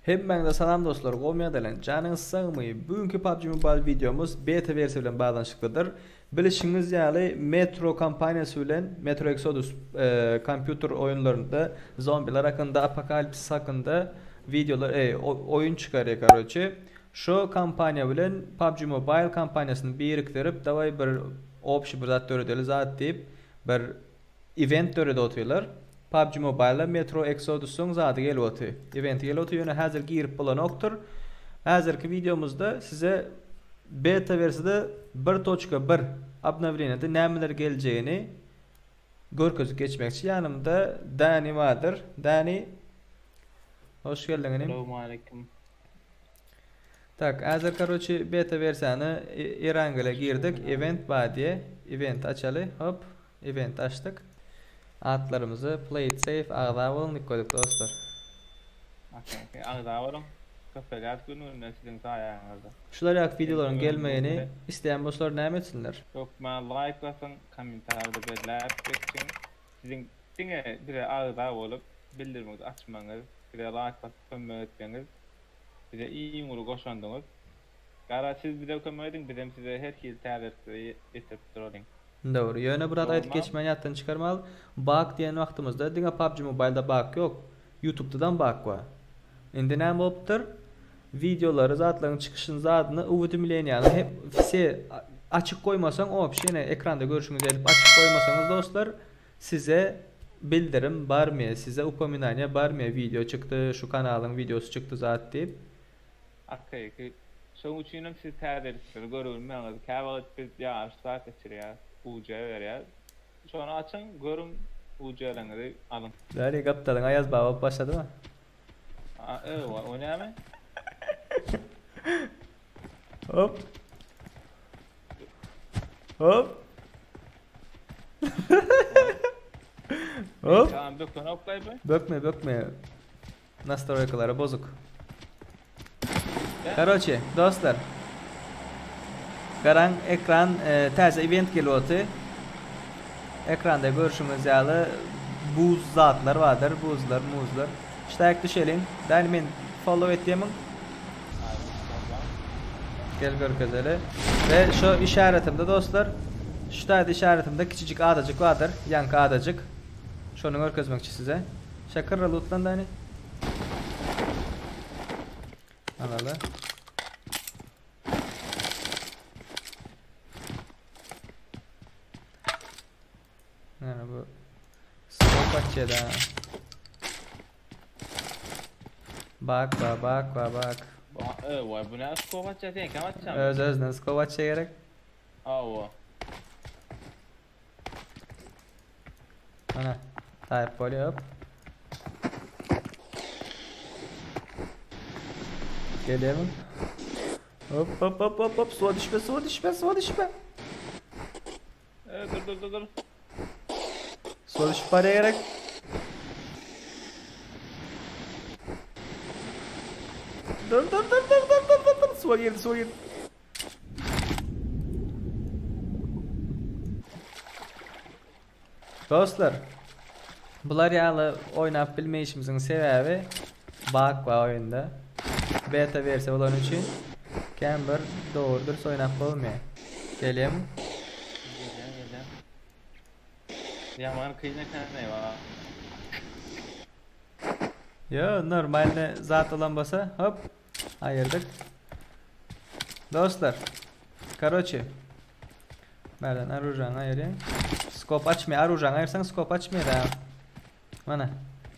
Hemmäňize salam dostlar, gowy ýagdaýlaň, janyňyz sagmy? Bu günki PUBG Mobile wideomyz beta wersiýa bilen baglanyşyklydyr. Bilişiňiz ýaly Metro kompaniýasy bilen Metro Exodus kompýuter oýunlarynda zombiler hakynda, apokalipsis hakynda wideolar, oýun çykarýar karoçe. Şo kompaniýa bilen PUBG Mobile kompaniýasyny birikdirip daway bir obşi bir zat döredeli zat diýip bir event döredip otyrlar. PUBG Mobile-a Metro Exodus-yň zady gelip otyr. Eventi gelip otyr ýöne häzir girip bolanokdyr. Häzirki wideomyzda size beta wersiýada bir toçka bir obnowleniýada nämeler geljegini görkezip geçmekçi. Ýanymda Dani bardyr. Dani hoş geldiň inim. Salowmaleýkim. Tak, häzir karoçi beta wersiýany Erangele girdik. Event bar diýe. Event açaly. Hop, event açdyk. Atlarymyzy play it safe agza boluň diýip goýduk dostlar. Okey, okey. Agza boluň. Köpelýär gün-günden siziň saýaňyzda. Şular ýaly wideolaryň gelmegini isleýän bolsalar näme etsinler? Hökman laýk basyň, kommentariýada belläp geçiň. Siziň diňe bize agza bolup, bildirimiňizi açmagyňyz, bize laýk basyp kömek etmegiňiz Bize iň uly goşandyňyz. Gara siz bize kömek ediň bizem size her hili täzelikleri ýetirip duralyň. Dogry. Ýöne bir zat aýdyp Dogrymy? geçmän ýatdan çykarmaly. Bug diýen wagtymyzda diňe PUBG Mobile-da bug ýok. Youtube-dam bug bar. Indi näme bolupdyr? Wideolary zatlaryň çykyşyny zadyny uwedumleniýany hep wse açyk goýmasaň obşi ine ekranda görşüňiz edip açyk goýmasaňyz dostlar Size bildirim barmyýa size upominaniýa barmyýa wideo çykdy şu kanalyň wideosy çykdy zat diýip. Hakyky. Şoň üçinem siz täzelikleri görübilmeňiz. Käwagt biz ýaryş zat geçirýäs, UJ berýäs. Şony açyň, görüň, UJ-leriňizi alyň. Däli gapdalyň Aýaz baba bolup başladymy? A, ewa, o näme? Hop. Hop. Hop. Tamam böken oklay bu. Bökme bökme. Nastroýkalary bozuk. Karoçe, dostlar. Garaň ekran e, täze event gelip oty. Ekranda görşüňiz ýaly buz zatlar bardyr, buzlar, muzlar. Ştaýk düşeliň. Däli men follow etýämiň? Gel görkezeli. Ve şu işaretimde dostlar, şu taýda işaretimde kiçijik adajyk bardyr, ýaňky adajyk. Şony görkezmekçi size. Şakyrra lootlan dani. Alaly. Näme bu? Scope açýar da. Bak ba bak ba bak. E, vay bu ne scope açýar sen kim açýan? Öz özüne scope açýa gerek. Awa. Ana, taýyp bolýar hop. Gelýärmi? Hop hop hop hop hop suwa düşme suwa düşme suwa düşme. E, dur dur dur dur. Suwa düşüp barýa gerek. Dur dur dur dur dur dur dur dur suwa girdi suwa girdi. Dostlar, bular ýaly oýnap bilmeýşimiziň sebäbi bug bar oýunda. Beta wersiýa bolany üçin kän bir dogry dürs oýnap bolmaýar. Gelýärmi? Gelýän, gelýän. Ýaman kyn eken eýwa. Ýo, normalny zat bolan bolsa, hop, aýyrdyk. Dostlar, karoçe, Nereden arujaňy aýyrýaň? Skop açmaýar. Arujaňy aýyrsaň skop açmaýar ha. Mana.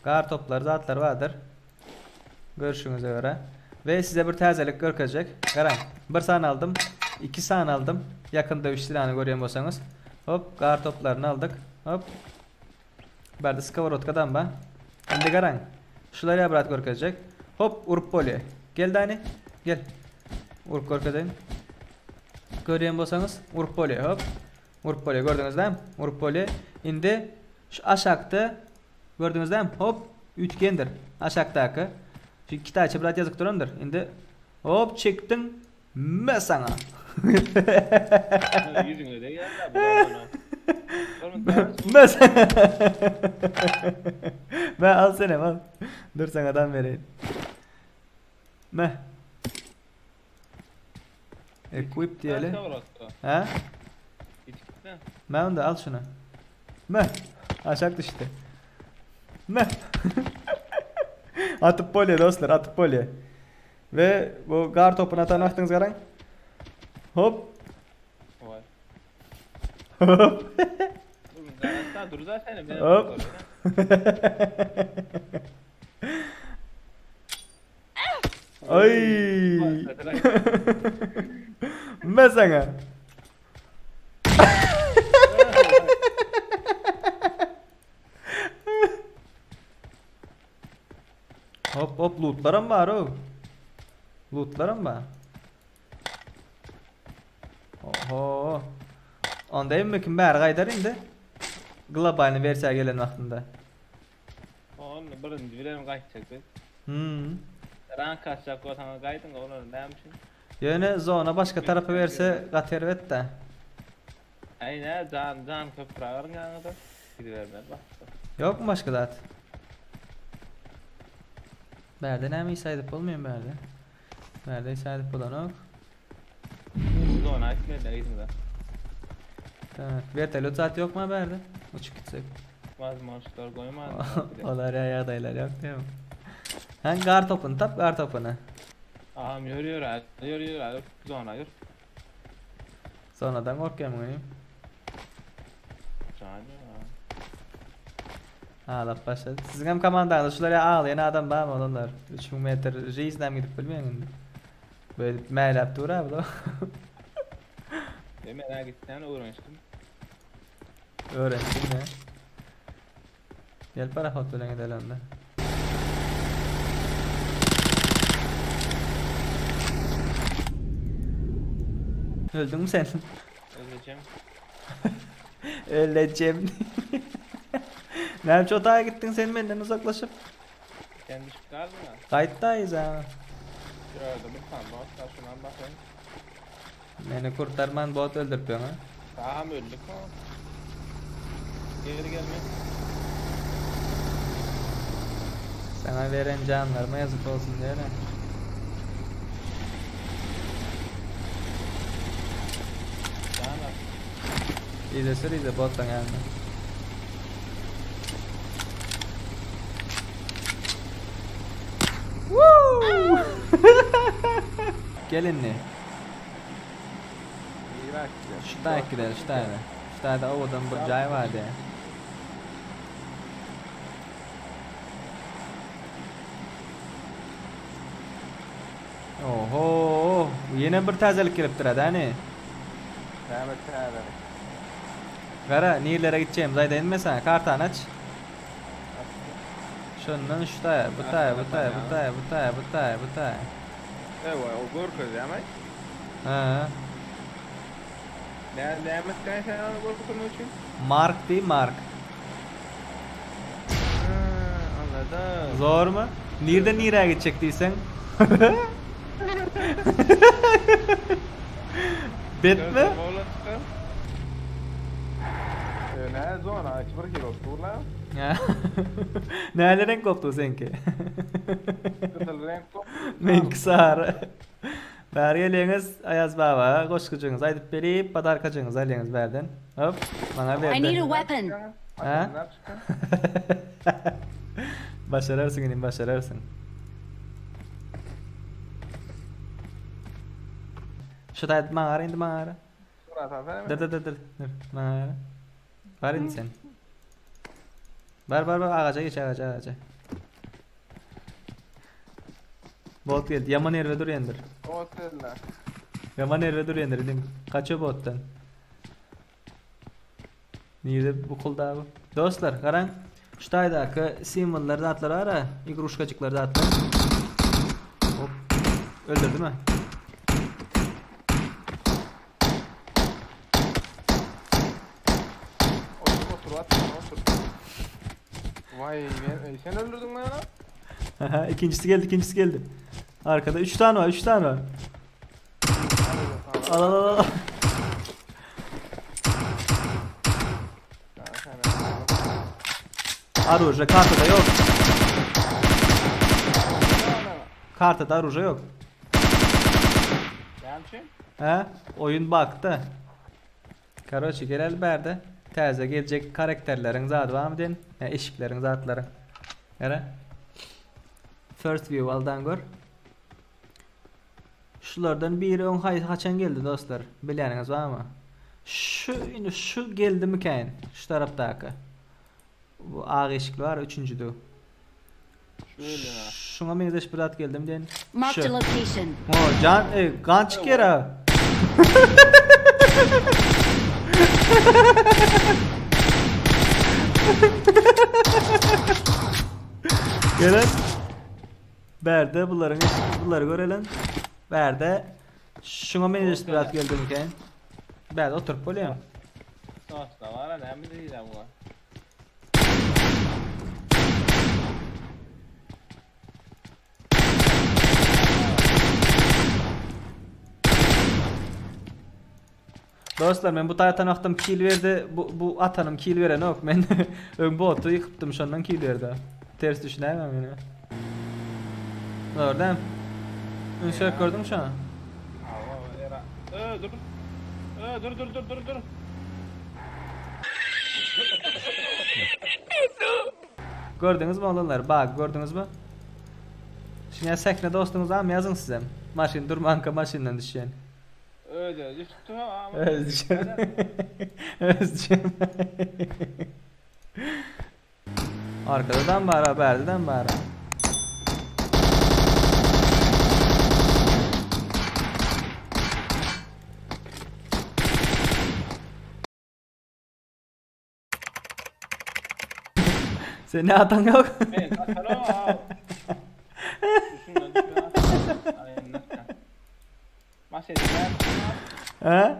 Gar toplary zatlar bardyr. Görşüňize görä. Ve size bir täzelik görkezjek. Garaň. Bir sany aldym. Iki sany aldym. Ýakyn döwüş silahını görýän bolsaňyz. Hop, gar toplaryny aldyk. Hop. Bärde skoworodkadan ba. Indi garaň. Şular ýa brat görkezjek. Hop, urup bolýar. Gel Dani. Gel. Urup görkezeýin. Görýän bolsaňyz, urup bolýar. Hop. Urup bolýar. Gördüňiz dämi? Urup bolýar. Indi şu aşakda gördüňiz dämi? Hop, üýtgendir. Aşakdaky. Şu kitaýça brat ýazyp durandyr. Indi hop çekdiň. Me saňa. Ýüzüňe degýär bu. Mes. Me al senem al. Dur sana adam vereyim. Me. Equip diýeli. Ha? Me onda al şunu. Me. Aşak düşdi. Me. Atyp bolýar dostlar, atyp bolýar. We bu gar topuny atan wagtyňyz garaň. Hop. Hop. Hop. Ay. Mesele. Hop hop lootlaram bar o. Lootlaram bar. Oho. Onda emmi kim bäri gaýdar indi. Globalny wersiýa gelen wagtynda. Onda birinji bilen gaýtjak biz. Hmm. Rank açjak bolsaňyz gaýdyň olar näme üçin? Ýöne zona başga tarapa berse gaty erbet-dä. Aý nä jan jan köpräk alyň ýanyňyza. Gidibermez başga. Ýokmy başga zat? Bärde näme iş aýdyp bolmaýan bärde? Bärde iş aýdyp bolanok. Zona gitmedi yzyňyza. Tak, vertolyot zat ýokmy bärde? Uçup gitsek. Wazmonçlar goýman. Olar ýa ýagdaýlar ýok diýme. Sen gar topuny tap, gar topuny. Aham ýör ýör ýör ýör zona ýör. Zonadan gorkýan muny. Jan ýa. Ağlap başlady. Siziň hem komandaňyzda şular ýa aglaýan adam barmy oglanlar? 3000 metr жизнь gidip bilmeýän indi. Böyle mäläp dur abi da. E men gitsen öwrenişdim. Öğrendim ne? Gel parahod bilen gidelim onda. Öldün mü sen? Öleceğim. Öleceğim. Näme otağa gittin sen benden uzaklaşıp? Sen düşüp kaldın ha. Gaýtdaýyz ha. Şurada bir tane bot var şuna bakayım. Meni kurtarman bot öldürüp ha. Tamam öldük o. Geri gelme. Sana veren canlarıma yazık olsun diye. Tamam. İzle sür izle bottan gelme. Woo! Gelin ne? İyi bak. Şu taýak gidelim şu taýda. Şu taýda owadan bir jaý bardy. Oho, ýene bir täzelik gelipdir adani. Täze täze. Gara, nirelere gideceğimizi aýdaýyn men sana. Kartany aç. Şundan şu taýa, bu taýa, bu taýa, bu taýa, bu taýa, bu taýa, bu taýa. Evet o görkezýär mi? Ha. Ne ne etken sen onu görkezmek için? Mark diý Mark. Ha, anladım. Zor mu? Nirden nireye gidecek diýsen? Bitme. Ne zona? 2 kilo dur lan. Näle renk koptu seňki? Kızıl renk top. Menki sary. Bäri geliňiz Ayaz baba, goşgujyňyzy aýdyp berip, padarkajyňyzy alýaňyz bärden. Hop, maňa I need berdi. a weapon. Ha? Başararsın inim, başararsın. Şu da maňa ara indi maňa ara. Surat atar Dur dur dur dur. Dur maňa ara. Bar indi sen. Bar bar bar agaja geç agaja agaja. Bot geldi. Yaman erbe dur yendir. Otella. Yaman erbe dur yendir inim. Kaçıyor bottan. Nirde bu kulda bu? Dostlar garaň şu taýdaky simwollar zatlar ara, igruşkajyklar zatlar. Hop. Öldürdü mü? Otur otur at otur. Vay ben, e, sen öldürdün mü lan? Aha, ikincisi geldi, ikincisi geldi. Arkada 3 tane var, 3 tane var. Al al al. al. Aruja kartada ýok. Kartada aruja ýok. Näme üçin? Hä? Oýun bakda. Karoçi geleli bärde. Täze geljek karakterleriň zady barmy diýen? Hä, eşikleriň zatlary. Ere. First view aldan gör. Şulardan biri öň haýsy haçan geldi dostlar? Bilýäniňiz barmy? Şu indi şu geldimikäýin? Şu tarapdaky. Bu ak eşikli bar üçünjide. Şu gelýär. Şuňa meňzeş bir zat geldim diýen. Marked Şu. a location. O can e, gan çykýar ha. Gelen. Bärde bularyň bulary görelen. Bärde şuňa meňzeş bir zat geldimikäýin? Bärde oturyp bolýar. Sosna var näme diýýär bu? Dostlar men bu taýtan wagtym kill berdi. Bu bu atanym kill berenok. Men öň botu ýykypdym şondan kill berdi. Ters düşünäýmäň meni. Gördüm. Üns berip gördüňmi şona? Hawa, era. Ö, dur. Ö, dur dur dur dur dur. Gördüňizmi oglanlar? Bug gördüňizmi? Şuňa sähne dostuňyz barmy ýazyň sizem. Maşyn durmanka maşyndan düşýän. Öde düşdü ama. Öz düşen. Öz düşen. Arkadadan bar, berdiden bar. Seni atan yok. Men atarım. Düşündüm. Maşyn He?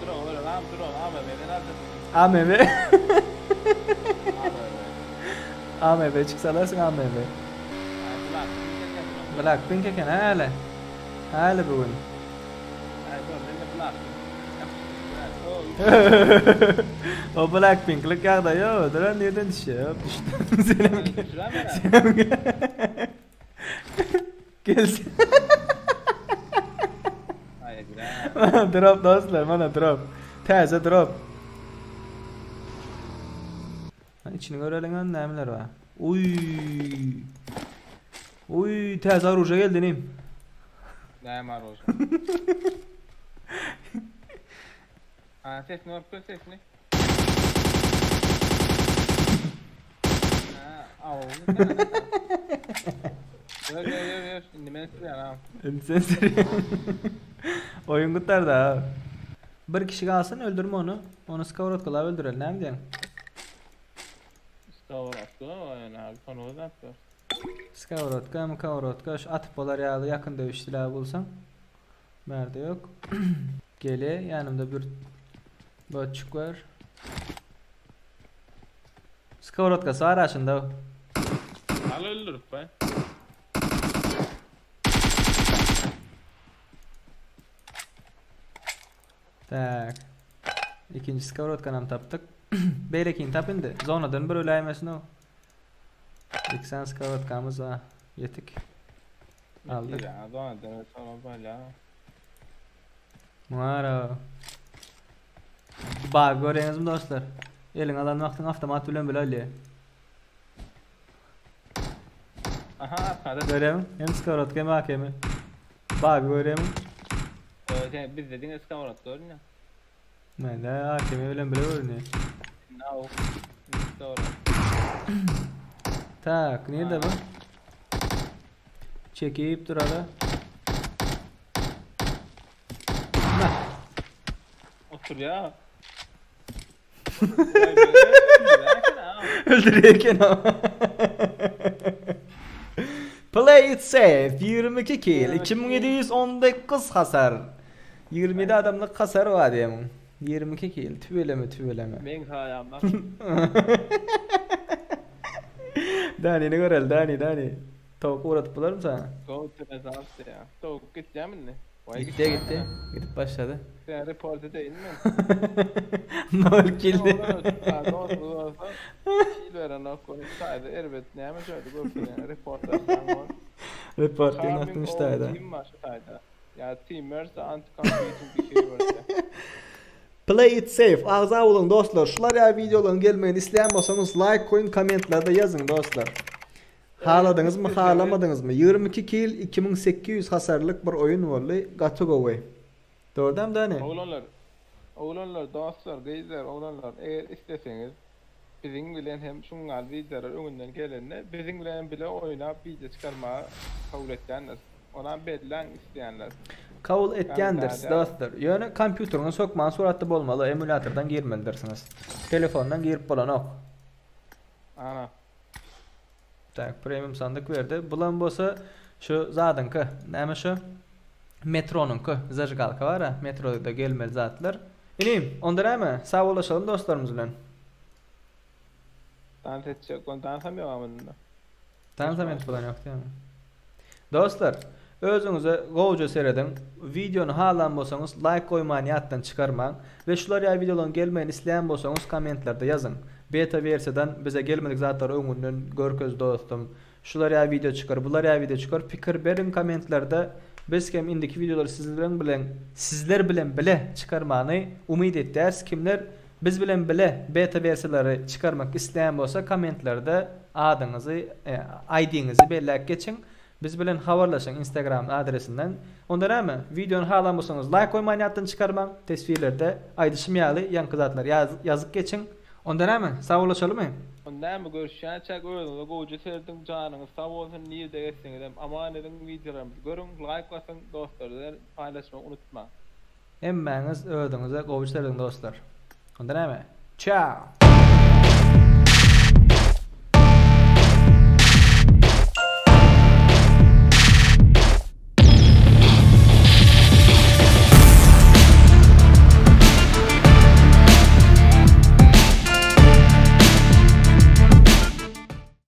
Dur oğlum, lan dur oğlum, abi beni nerede? AMV. Abi. AMV çıksalarsın AMV. Blackpink eken häli. Häli bu gün. O Blackpink'lik ýagdaý ýok. Duran ýerden düşýär. Düşdüm. Senem Senem Gelsin. Drop dostlar, mana drop. Täze drop. Ha, içini göreliň ön nämeler bar. Uy. Uy, täze oruja geldi inim. Näme var olsun? Ha sesini örtün sesini. Ha, al. Ýör ýör ýör ýör. Indi men sürýän ha. Indi sen sürýän. Oýun gutardy ha. Bir kişi galsyn öldürme onu. Onu skoworodkalap öldüreli näme diýeň? Skoworodka ýöne abi sonu uzatdy. Skoworodka, mkoworodka şu atyp bolar ýaly ýakyn döwüş silahı bulsaň. Bärde ýok. Gele ýanymda bir botçuk bar. Skoworodkasy bar aşynda. Al öldürüp be. Tak. Ikinji skoworodkanam tapdyk. Beýlekini tap indi. Zonadan bir öläýmesin o. 80 skoworodkamyz bar. Ýetik. Aldyk. Ya zonadan sonra böyle. Mara. Bak görýäňizmi dostlar? Eliň alan wagtyň avtomat bilen bile alýar. Aha arkada. Görýäňmi? Hem skoworodka hem AKM. Bak görýäňmi? Sen biz dediň skoworodka görünýär. Mende AKM bilen bile görünýär. No. Skoworodka. Tak, nirede bu? Çekip durala. Nah. Otur ya. Öldürerken ama. Play it safe 22 kill 2719 hasar. 27 adamlyk hasar var diýem. 22 kill tüweleme tüweleme. Men sayamda. Dani ne görel Dani Dani. Tavuk uğratıp bularım sana. Go to results ya. Tavuk gideceğim mi? Waý Gitdi gitdi. Gidip başlady. Sen report edeýin men. Nol kill. Kill berenok ony şaýda erbet näme şöyle görkezýän report etsen bol. Report diýen atdyň şaýda. Team bar şu taýda. Ýa teamers anti competing behavior. Play it safe. Agza boluň dostlar. Şular ýaly wideolaryň gelmegini isleýän bolsaňyz like goýuň, kommentlerde ýazyň dostlar. Haladyňyzmy, halamadyňyzmy? 22 kill, 2800 hasarlyk bir oýun boldy. Gaty gowy. Dogrudanam Dani? Oglanlar, oglanlar, dostlar, gyzlar, oglanlar, eger isleseňiz biziň bilen hem şuňňal wideolar öňünden gelende biziň bilen hem bile oýnap wideo çykarmaga kabul etýändiris. Onam belläň isleýänler. Kabul etýändiris dostlar. Ýöne kompýuteriňiz hökman suratda bolmaly, emulýatordan girmelidirsiňiz. Telefondan girip bolanok. Ana. Tak, premium sandyk berdi. Bulam bolsa şu zadyňky. Näme şu? Metronyňky. Zažigalka bar-a, metroda gelmeli zatlar. Inim, onda näme? Sag bolaşalym dostlarymyz bilen. Dans etjek, on dansam ýok amynda. Dansam edip bolan ýok diýýäňmi? Dostlar, özüňize gowja serediň. Wideony halan bolsaňyz laýk goýmany ýatdan çykarmaň we şular ýaly wideolaryň gelmegini isleýän bolsaňyz kommentlerde ýazyň. Beta wersiýadan bize gelmedik zatlary öňünden görkez dostum. Şular ýaly wideo çykar, bular ýaly wideo çykar. Pikir beriň kommentlerde. Biz hem indiki wideolary sizleriň bilen sizler bilen bile çykarmany umyt etýäris. Kimler Biz bilen bile beta wersiýalary çykarmak isleýän bolsa kommentlerde adyňyzy ID-ňizi belläp geçiň. Biz bilen habarlaşyň Instagram adresinden. Onda näme, wideony halan bolsaňyz laýk goýmany ýatdan çykarmaň, teswirlerde aýdyşym ýaly ýaňky zatlary ýazyp geçiň. Onda näme, sagbollaşalymy? Onda näme, görüşýänçäk özüňize gowja serediň, janyňyz sag bolsun, nirde gezseňizem aman ediň, wideolarymyzy görüň, laýk basyň, dostlar bilen paýlaşmagy unutmaň. Hemmäňiz özüňize gowy serediň dostlar. Onda näme? Çao!